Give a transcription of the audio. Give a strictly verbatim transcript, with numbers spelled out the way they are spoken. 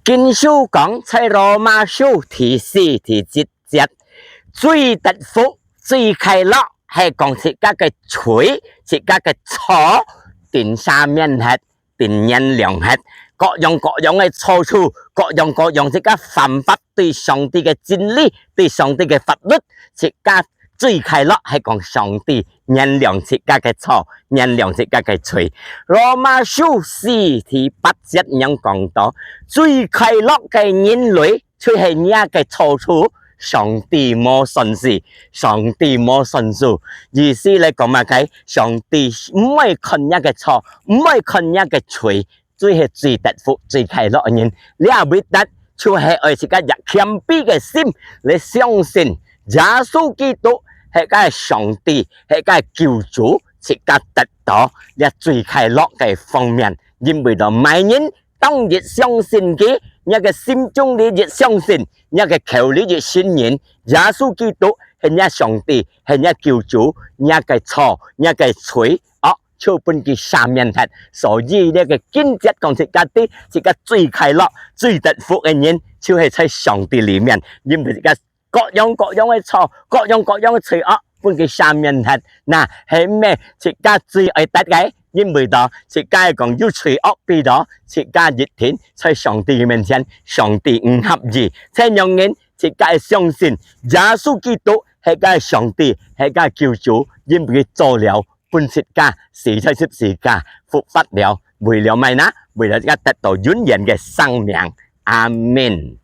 經書講，在羅馬書第四第一節，最得福、最快樂，係講自家个罪、自家个錯，定赦免忒，定原諒忒，各樣各樣个錯處，各樣各樣自家犯法對上帝个真理、對上帝个法律，自家最快樂係講上帝原諒自家个錯，原諒自家个罪。羅馬書四第八節恁樣講到，最快樂个人類就係若个錯處，上帝無算數，上帝無算數。意思來講麼个？上帝毋會看若个錯，毋會看若个罪，就係最得福、最快樂个人。這位得就係愛自家一謙卑个心來相信耶穌基督係个上帝，係个救主，自家得到這最快樂个方面。因為到麼人當日相信佢，若个心中裡一相信，若个口裡一承認，耶穌基督係若上帝，係若救主，若个錯，若个罪，哦，就分佢赦免忒。所以這个經節講自家知，自家最快樂、最得福个人，就係在上帝裡面，因為自家各樣各樣个錯，各樣各樣个罪惡，分佢赦免忒。那，係毋係自家最愛得个？因為到自家講有罪惡，比到自家一定在上帝面前，上帝毋合意。這樣人自家相信耶穌基督係个上帝，係个救主，因為佢做了分自家，死在十字架，復活了，為了麼个呢？為了自家得到永遠个生命。阿門。